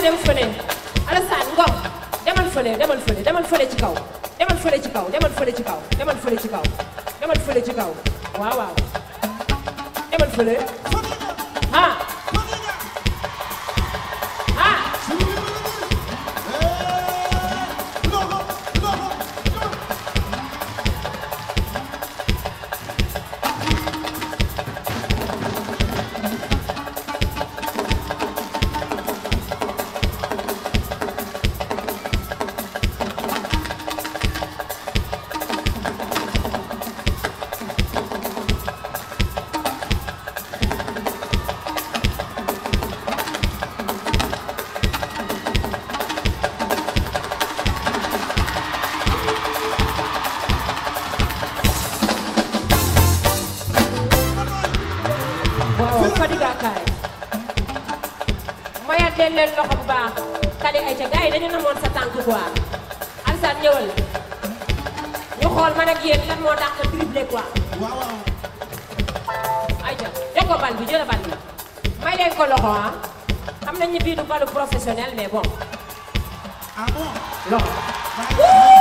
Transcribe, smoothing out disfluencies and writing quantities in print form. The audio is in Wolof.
dem fële Alassane Ngom demal fële demal fële ci kaw demal fële ci kaw demal fële ci kaw demal fële ci kaw demal fële ci kaw waaw waaw demal fële leen loxo bu baax Kali Aïcha gars yi dañu namoon sa tànk quoi Alassane ñëwal ñu xool man ak yéen lan moo dàq dribblé quoi waaw waaw Aïcha jox ko bal bi jël bal bi may leen ko loxo ah xam nañ ni bii du balu professionnel mais bon ah bon loxo